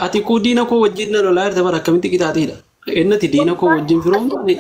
Ati koo diina koo wajjin na lolaa jirta bara akkamitti qixaaxiidha? Innati diina koo wajjin firoomtu ani.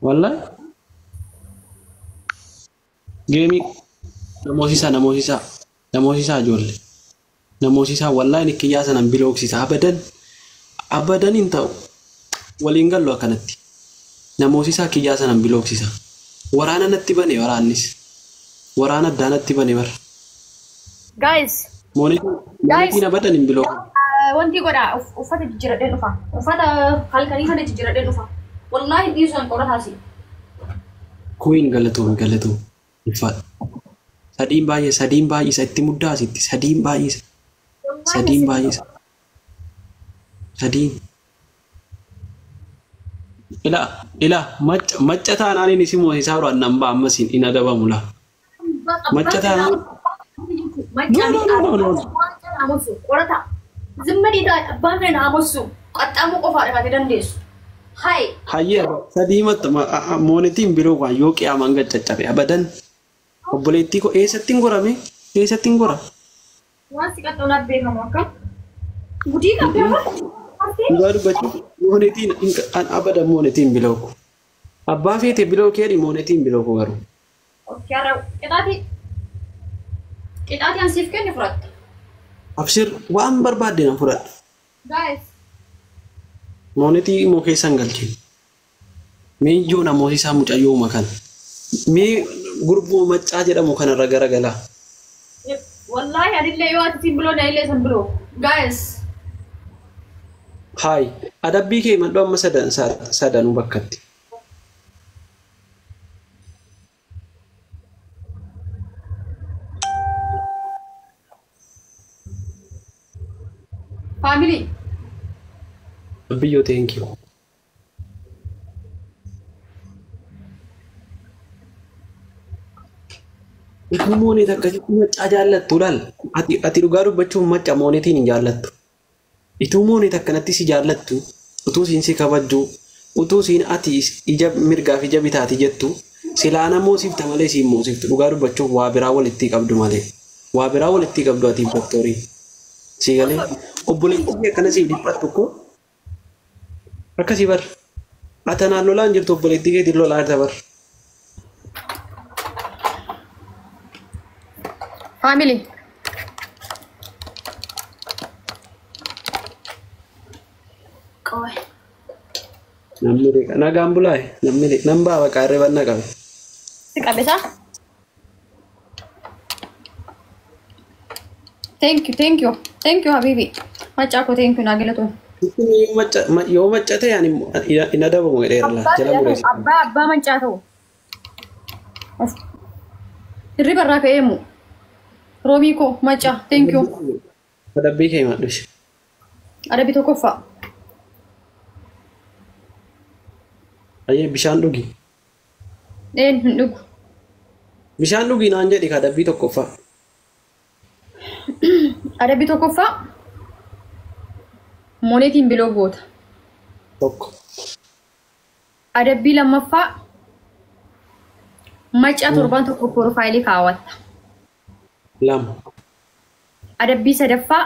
Wallahi. Geemii namoosisaa namoosisaa namoosisaa ijoollee. Namoosisaa wallahi ni kiyyaa sanan bilooksisa abadan abadan hin ta'u. Waliin gallu akkanatti. Namoosisaa kiyyaa sanan bilooksisa. Waraana natti bane waraannis. Waraana addaa natti bane bara. Guys, Moonetiin abadan hin bilooku. Wanti godha uffata jijjiiradheen dhufa. Uffata halkanii sana jijjiiradheen dhufa. Wallaahi dhiisuun qorataasi. Kuwiin galatoom galatoom. Ulfaadha. Sadiin baay'ee sadiin baay'isa itti muddaa asitti sadiin baay'isa. Sadiin baay'isa. Sadiin. Ila ila macca macca taanaan inni si moosisaa jiru annan ba'a ammas hin adabamu laa. Macca taanaan. No no no no no. Qorata. Zimmadii abbaan fedhe naamusu qaxxaamuu qofaadha kan dandeessu. Hai. Hayyee sadii matta moonetiin biroo waan yoo qiyaamaan gad caccabe abadan. Obboleettii koo eessatti hin gorame? Eessatti hin gora? Waan si qaxxoonaaf beekamu akkam? Gudii qabdee amma? Dhugaa dubbachuuf moonetiin an abadan moonetiin bilooku. Abbaa feete biloo keedhi moonetiin bilooku garuu. Qixaatii qixaatii an siif kenne fudhatta. Abshir waan barbaadde na fudhadha. Guys. Moonetii immoo keessan galchine. Mee ijoo namoota isaa mucayyooma kana. Mee gurboo maccaa jedhamu kanarra garagalaa. Wallaahi anillee yoo ati siin biloo na illee san biloo. Guys. Hayi adabbii kee madhu amma sadan sadanuu bakkatti. Family. Biyyoo thank you. Utuu mooneet akkasitti maccaa jaallattu laal. Ati ati dhugaa dubbachuuf macca moonetiin hin jaallattu. Ituu mooneet akkanatti si jaallattu, utuu siin si kabajju, utuu siin ati ija mirgaaf ija bitaati jettu, silaa na moosifta malee siin moosiftu. Dhugaa dubbachuuf waa biraa walitti qabdu malee. Waa biraa walitti qabdu ati doktorii. Si galee obboleettii kee akkana siif dhiphattu koo akkasii bar. Atanaan lolaan jirtu obboleettii keetiin lolaa jirta bar. Family. Qoy. Namni riqa nagaan bulaaye namni riqa nan ba'a bakka hirriba na qabe. Si qabe isaa? Thank you, thank you, thank you habibi. Macaa koo thank you naa galatoon. Yoo macca ta'e ani hin adabamu jedheera laa jala mureessa. Abbaa abbaa mancaa ta'u. Hirriba irraa ka'ee mu. Roobii koo macaa thank you. Adabbii kee himadhu ishee. Adabbii tokkoffaa. Ayyee bishaan dhugi. Een hin dhugu. Bishaan dhugi naan jedhi ka adabbii tokkoffaa. Adabbii tokkoffaa. Moonetiin biloo goota. Tokko. Adabbii lammaffaa. Macaa torbaan tokko profaayilii kaawwatta. Lama. Adabbii sadaffaa.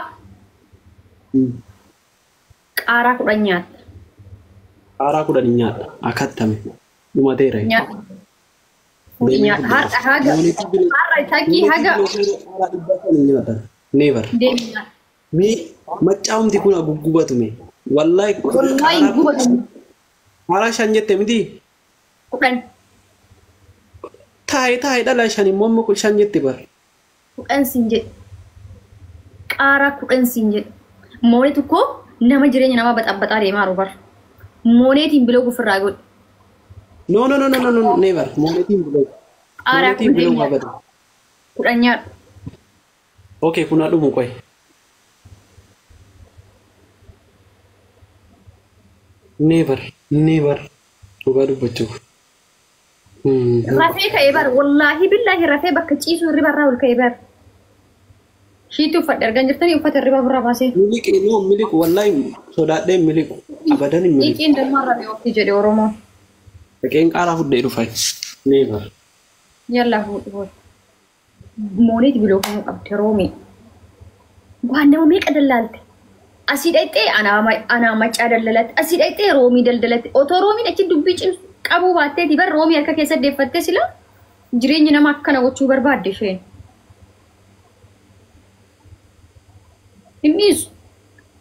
Qaaraa 10 nyaatta. Qaaraa 10 hin nyaadha. Akattame. Dhumateera. Nyaata. Nyaata. Har'a haga. Har'a takkii haga. Qaaraa 500 hin nyaadha. Never. Deemi nyaata. Mee maccaa'umti kun haguggubatu mee. Wallahi Wallahi hin gubatu. Qaaraa 5 jette miti? 10. Taa'ee taa'ee dhala 5 immoo amma kun 5 jette bar. 10 siin jedhe. Qaaraa 10 siin jedhe. Moonee tokko nama jireenya namaa baxaabbaxaa deemaa jiru bar. Mooneetiin biloo ofirraa godhi. No no no no no no never. Moonetiin biloo. Qaaraa Moonetiin 10 biloo nyaadhu. abada. 10 nyaadhu. Okay kun haa dhumu qoy. Never never dhugaa dubbachuuf. Rafee ka'ee bar wallaahi billaahi rafee bakka ciisu hirriba irraa ol ka'ee bar. Shiitii uffadhe argan jirtanii uffata hirriba birraa baasee. Miliqi no miliqu wallahi sodaadhee miliqu abadan hin miliqu. Xiiqiin dammarra mi'oofti jedhe Oromoon. Dhaqeen qaaraa fudhee dhufa. Never. Yallaa fuudhu bood. Mooneeti bilookamuu qabdi Roomii. Waan nama meeqa dallaalte? Asii dhaqxee anaa Maccaa daldalatte. Asii dhaqxee Roomii daldalatte. Otoo Roomiin achi dubbii cimsu qabuu baatteeti bar Roomii harka keessa deeffattee sila jireenya nama akkana gochuu barbaadde isheen. Hin dhiisu.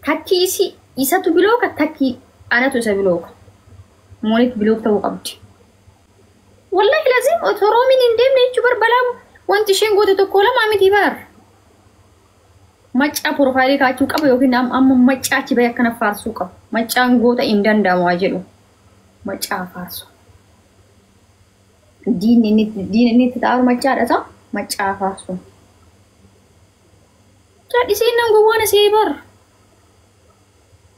Takkii isii isatu bilooka, takkii anatu isa bilooka. Moonitti block ta'uu qabdi. Wallahi lazim otoo Roomiin hin deemne jechuu bar balaa wanti isheen goote tokko lama miti bar. Maccaa profile kaachuu qaba yookiin amma Maccaa achi bahee akkana faarsuu qaba. Maccaan goota hin danda'amu haa jedhu. Maccaa faarsu. Diinni inni itti ta'aru Maccaadha ta'a. Maccaa faarsu. Cadhisee nan gowwaan asii bar.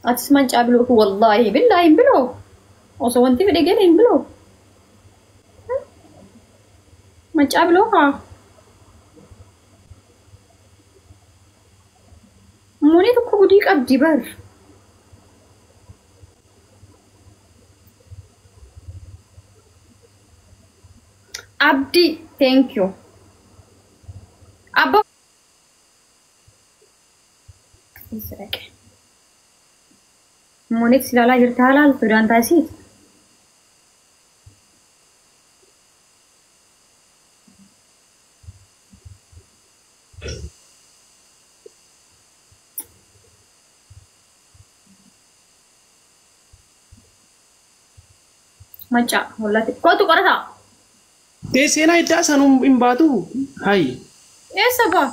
Atis Maccaa block, wallaahi billaahi hin block. Osoo wanti fedhe gale hin block. Maccaa block haa. Moonii tokko gudii qabdi bar. Abdi, thank you. Abba. Eessa dhaqe? Moonitti ilaalaa jirta halaaltu daantaa isiiti. Maccaa wallaahi. Kootu qorataa. Tee seenaa iddaa sanuu hin baatu. Hayi. Eessa baa?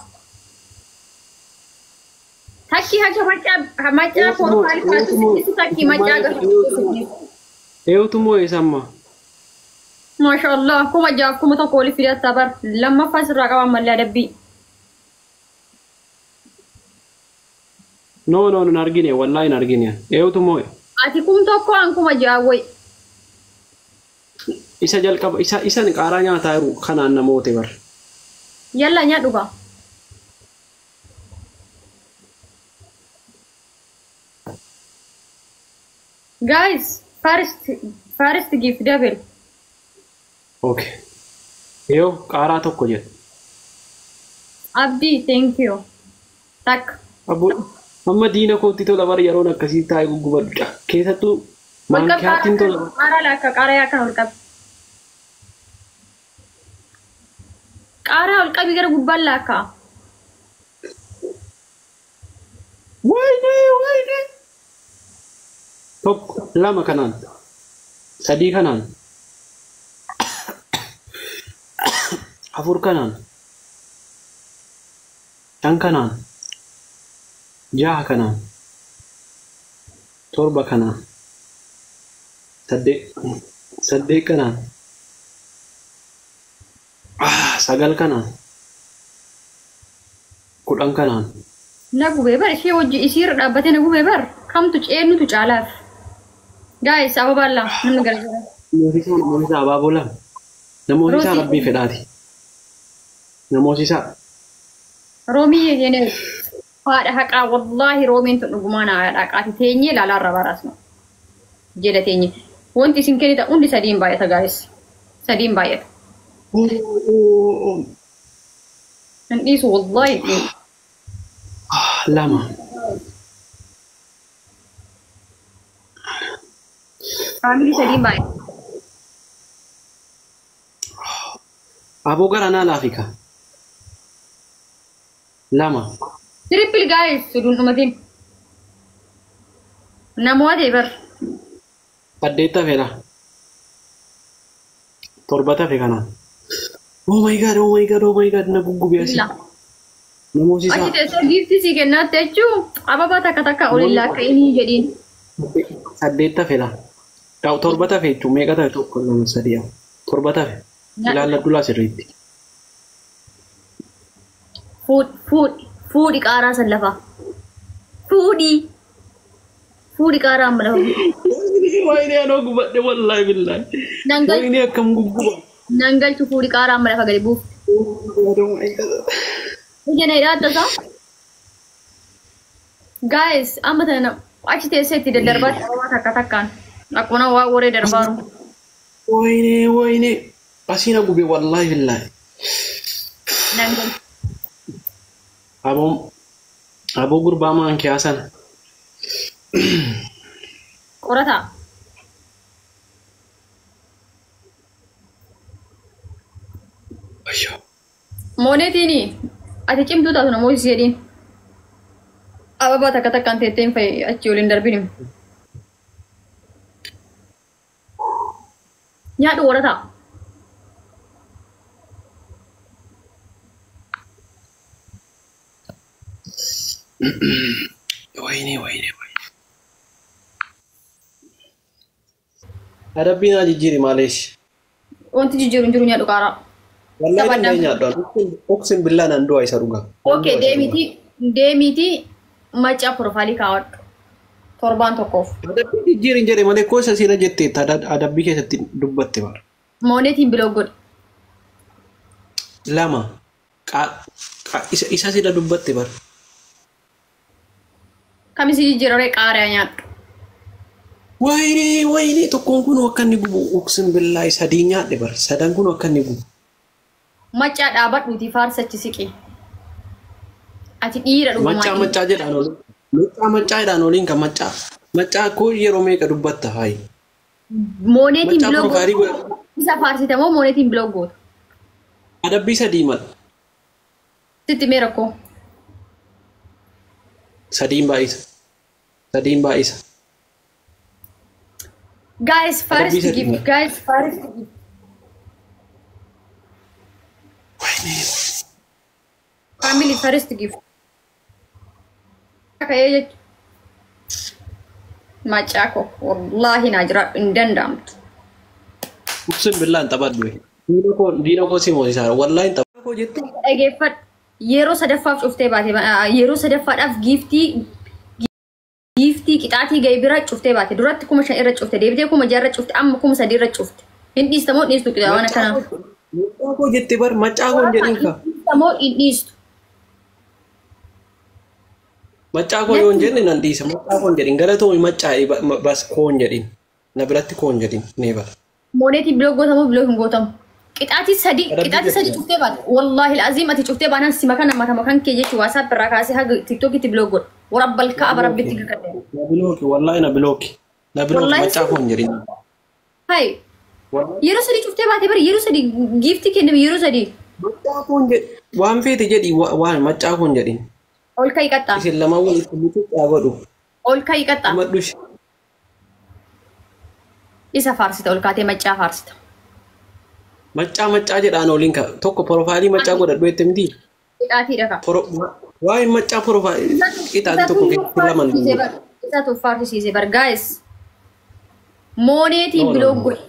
Takkii haga Maccaa Maccaa profile kaatu sitti takkii Maccaa gafa. Eewutu moo eessamma? Maashaallah, 6000 1000 olii fidattaa bar lammaffaa sirraa qaban mallee adabbii. No, no, hin argine, wallaahi hin argine. Eewutu moo? Ati 1000, an 6000 wayi. Isa jalqaba isa isan qaaraa nyaataa jiru kanaan namoote bar. Yalla, nyaadhu gaa. Guys, first gift double. Okay. Yoo qaaraa tokko jedhu. Abdii, thank you. Takka. Abbo, amma diina kootti tola bar yeroon akkasii taa'ee guggubadhu. Keessattuu Ol qab. maankiyaattiin tola. Qaaraa laakka, qaaraa yaa kana ol qabi. Qaaraa ol qabi, gara gubbaan laakka. Wayne, wayne. Tokko, lama kanaan. Sadii kanaan. Afur kanaan. Shan kanaan. Jaha kanaan. Torba kanaan. Saddeet. Saddeet kanaan. Ah, sagal kanaan. 10 kanaan. Na gubee bar, ishee wajji isiirra dhaabbatee na gubee bar. Kamtu ceenutu caalaaf. Guys, ababaa lama namni gargaara. Namoota namoota abaaboo lama. Namoota isaa Roosii. Rabbii fedhaati. Namoota isaa. Roomii jenee haadha haqaa, wallaahi roomiin tun dhugumaan haadha haqaati, teenyee ilaalaa irra baraasnu. Jedha teenyee. Wanti isin kennita hundi sadiin baay'ata, guys. Sadiin baay'ata. Hin dhiisu, wallaahi hin dhiisu. Lama. Family, sadiin baay'ata. Aboo garanaa laafika. Lama. Triple, guys, suduun dhumatiin. Namoota bar. Saddeet hafeera. Torba hafe kanaan. Oh my God, oh my God, oh my God, na guggubee asii. La. Namoota Achi isaa. teessoo giiftii sii kennaatti jechuun ababaa takka takka oliin laakka'inii jedhiin. Saddeet hafeera. Torba hafe jechuun meeqa tafe? Tokko, lama, sadii, afur. Torba hafe. Ilaalladhu laa sirriitti. Fuudhi, fuudhi, fuudhi qaaraa san lafaa. Fuudhi. Fuudhi qaaraa amma lafa. Waayinee, anoo gubadhe, wallaahi billaahi. Nan galchu. Waayinee, akkam gugguba. Nan galchu, fuudhi qaaraa amma lafa gadi buuf. Ija na hidhaa tasaa. Guys, amma tana achi teessee itti daddarbaatti ababaa takka takkaan. Akkuma waa waree darbaaru. Waayinee, waayinee. Asii na gube, wallaahi billaahi. Nan galchu. Aboon Aboo gurbaa maankiyaa sana. Qorataa. Ayyoo. Moonetiin ati cimtuu taatu namoota si jedhiin. Ababaa takka takkaan teettee hin fa'i achii waliin darbin. Nyaadhu qorataa. Wayne wayne wayne. Adabbiin haa jijjiiri maaleesh. Wanti jijjiiru hin jiru nyaadhu qaaraa. Wallahi Tapha danda'e nyaadhu. Oksiin billaa nan du'a isa dhugaa. Okay, deemiitii macaa profaayilii kaawwadhu. Torbaan tokkoof. Adabbii jijjiirin jedhe malee koo isa siina jetteetta adabbii keessatti dubbatte bara. Moonetiin block godhi. Lama isa sila dubbatte bara. Kamisi jijjiiraree qaariyaa nyaadhu. Wayne wayne tokkoon kun akka inni gubu oksiin billaa sadii nyaadhe bara sadan kun akka inni gubu. Macaa dhaabadhuutii faarsachi siqi. Ati dhiira Maccaa dhugumaa. Maccaa jedhaan oliin. Maccaa maccaa jedhaan oliin kan maccaa. Maccaa koo yeroo meeqa dubbatta haayi. Moonetiin Maccaa block profaayilii godhi. godha. Isa faarsite moo moonetiin block goota? Adabbii sadii mala. Sitti mee rakkoo. Sadiin baay'isa. Sadiin baay'isa. Guys, Adabbii first sadii gift. mala. Guys, first gift. Wayne. Family first gift. Ka'ee jechuudha. Macaa koo wallaahi naa jiraadhu hin danda'amtu. Oksiin billaan taphadhu. Diina koo si moosisaara. Wallaahi hin taphadhu. Koo jettu. Dhageeffadhu. Yeroo sadaffaaf cuftee baate yeroo sadaffaadhaaf giiftii qixaatii ga'e bira cuftee baate duratti 5,000 irra cufte deebitee 6,000 irra cufte amma 3,000 irra cufte. Hin dhiista moo dhiistu waan Maccaa akkanaa? koo maccaa koo jette bar maccaa koo hin jedhin ka. Dhiista moo hin dhiistu? Maccaa koo yoo hin jenne nan dhiisa. Maccaa koo hin jedhin. Galatoomi maccaa bas koo hin jedhin. Na biratti koo hin jedhin. Nee bara. Mooneetii block gootamu block hin gootamu. Qixaatii sadii Adabbii qixaatii sadii jechuudha. cuftee baate. Wallaahi al'aziim ati cuftee baanaan si makan nama makan kee jechuun WhatsApp irraa kaasee haga TikTokitti block godha. Warabbal kaaba rabbitti kakadhe. Na bilooki wallaahi na bilooki. Na bilooki Wallaahi maccaa koo hin jedhin. Hai Wallaahi yeroo sadii cuftee baate bari yeroo sadii giiftii kenname yeroo sadii. Maccaa koo hin jedhin. Waan feete jedhi waan maccaa koo hin jedhin. Ol ka'ii qaxxaa. Isin lamaan walitti mucuccaa godhu. Ol ka'ii qaxxaa. Madhush. Isa faarsita ol kaatee maccaa faarsita. Maccaa maccaa jedhaan oliin ka tokko profaayilii maccaa godhadhu jette miti. Qixaatiidha ka. Waa'ee maccaa profaayilii qixaatii tokko keessatti lama hin danda'u. Isatu faarsisiise bar guys. Mooneetiin No, no, block no. godhi.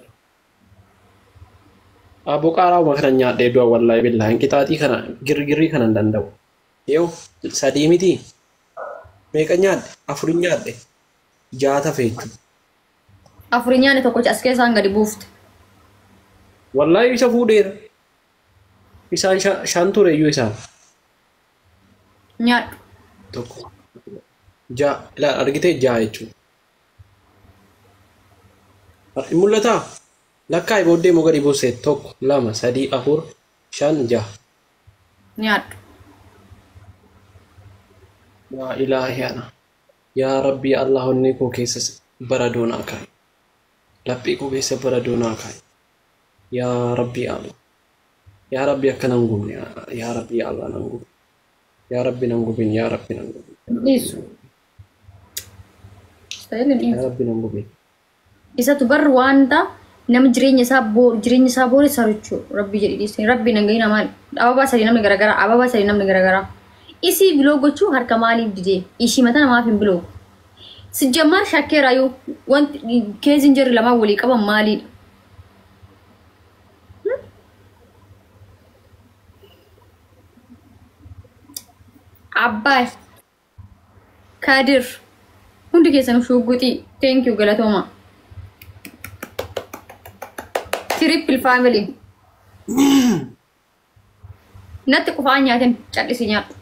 Aboo qaaraawuma kana nyaadhee du'a wallaahi billaahi qixaatii kana girgirrii kana hin danda'u. Yoo sadii miti meeqa nyaadhe afurin nyaadhe jaata feechu. Afurii nyaanni tokkocha as keessaan gadi buufte. Wallaahi isa fuudheera. Isaan shan ture iyyuu isaan. Nyaadhu. Tokko. Ja'a ilaal argitee ja'a jechuudha. Hin mul'ataa? Lakkaa'e booddee immoo gadi buusee tokko lama sadii afur shan ja'a. Nyaadhu. Yaa ilaahi ana. Yaa Rabbi Allah onnee koo keessa bara doonaa kaa'i. Laphee koo keessa bara doonaa kaa'i. Yaa Rabbi Allah. Yaa Rabbi akka nan gubne. Yaa Rabbi Allah nan gubne. Yaa Rabbi nan gubin. Yaa Rabbi nan gubin. Dhiisu. Istaayiliin Yaa dhiisu. Rabbi nan gubin. Isatu bar wanta nama jireenya isaa boore saruchuu rabbi jedhi dhiisni rabbi nan gahina maali ababaa sadii namni garagaraa ababaa sadii namni garagaraa isii block gochuu harka maaliif didee ishii mata namaaf hin block sijjammaa shakkeeraayyuu wanti keezin jarri lamaan walii qaban maaliidha. Abbaay Kadir hundi keessan shugguxii thank you galatooma. Triple family. Natti qufaa nyaatin cal'isi nyaadhu.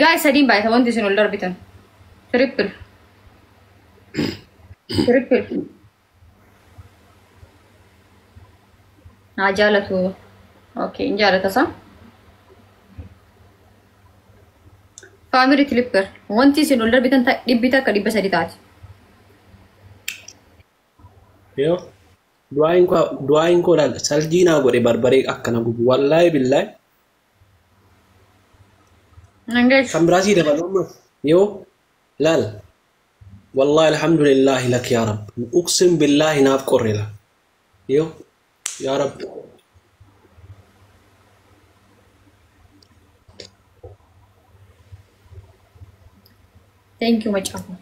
Guys sadiin baay'ata wanti isin ol darbitan. Triple. Triple. Haa jaalatu. Okay, hin jaalata isaa. Faamilii Tilipper. Wanti isin ol darbitan dhibbi takka 300 taati. Yoo du'aayin koo laal saljii naa godhe barbaree akkana gubu wallaahi billaahi. Nangeeshu. Kan biraa sii dabalu ammas yoo laal wallaahi alhamdulillaahi lak yaa rab uqsim billaahi naaf qorre la yoo yaa rab. Thank you macaafu.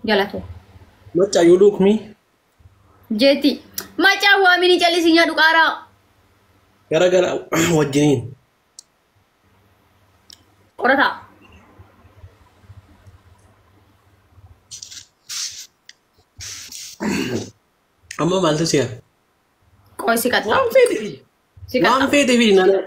Galatoo. Macca you look me. Jeeti. Macaa waamini callisii nyaadhu qaaraa. Gara gara wajjiniin. Qorataa. Amma maaltu si'a? Qoy si qaxxaa. Waan feete Si qaxxaa. waan feete fi nana.